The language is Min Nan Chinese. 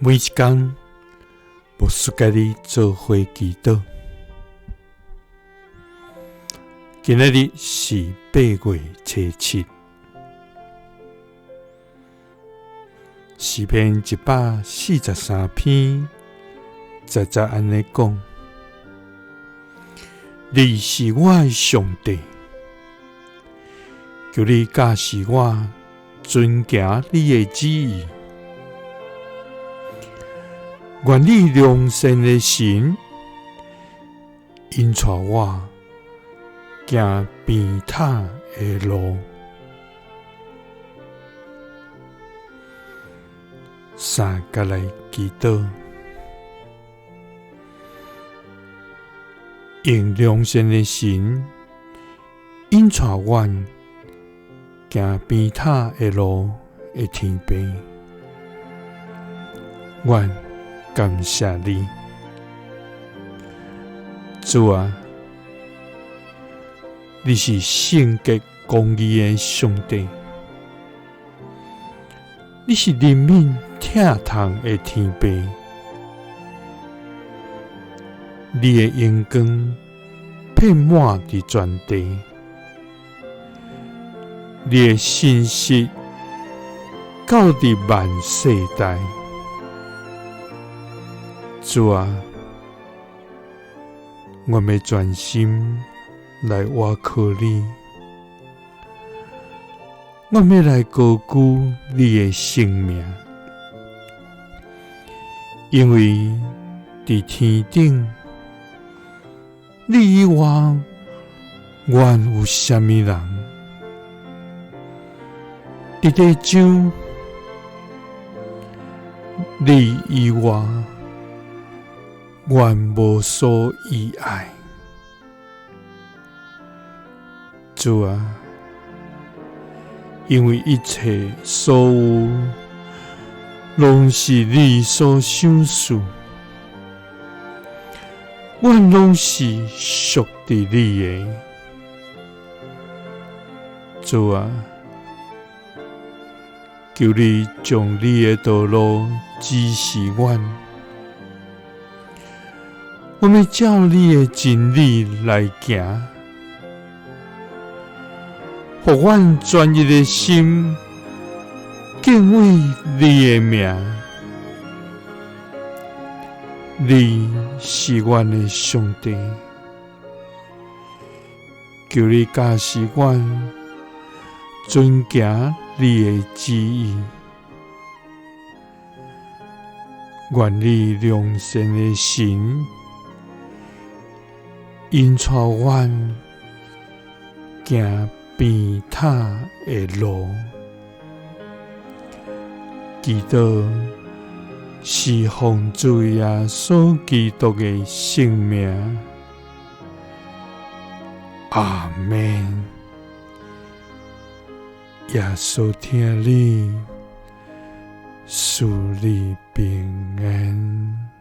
每一工，牧師佮你做伙祈禱。今仔日是8月初7，詩篇143篇10節按呢講：你是我的上帝，求你教示我遵行你的旨意。願你良善的神引帶我行平坦的路。三佮來祈禱，用良善的神引帶阮行平坦的路的天父，阮感謝你，主啊，你是聖潔公義的上帝，你是憐憫疼痛的天父，你的榮光遍滿佇全地，你的信實到佇萬世代。主啊，我欲全心來倚靠你，我欲來高舉你的聖名，因為佇天頂，你以外，阮有啥物人？佇地上，你以外，阮無所依愛。主啊，因為一切所有攏是你所賞賜，阮攏是屬佇你的。主啊，求你將你的道路指示阮，我欲照你的真理來行，予阮專一的心敬畏你的名。你是阮的上帝，求你教示阮遵行你的旨意。願你良善的神引帶阮行平坦的路。祈禱是奉主耶穌基督的聖名。阿們。耶穌疼你，賜你平安。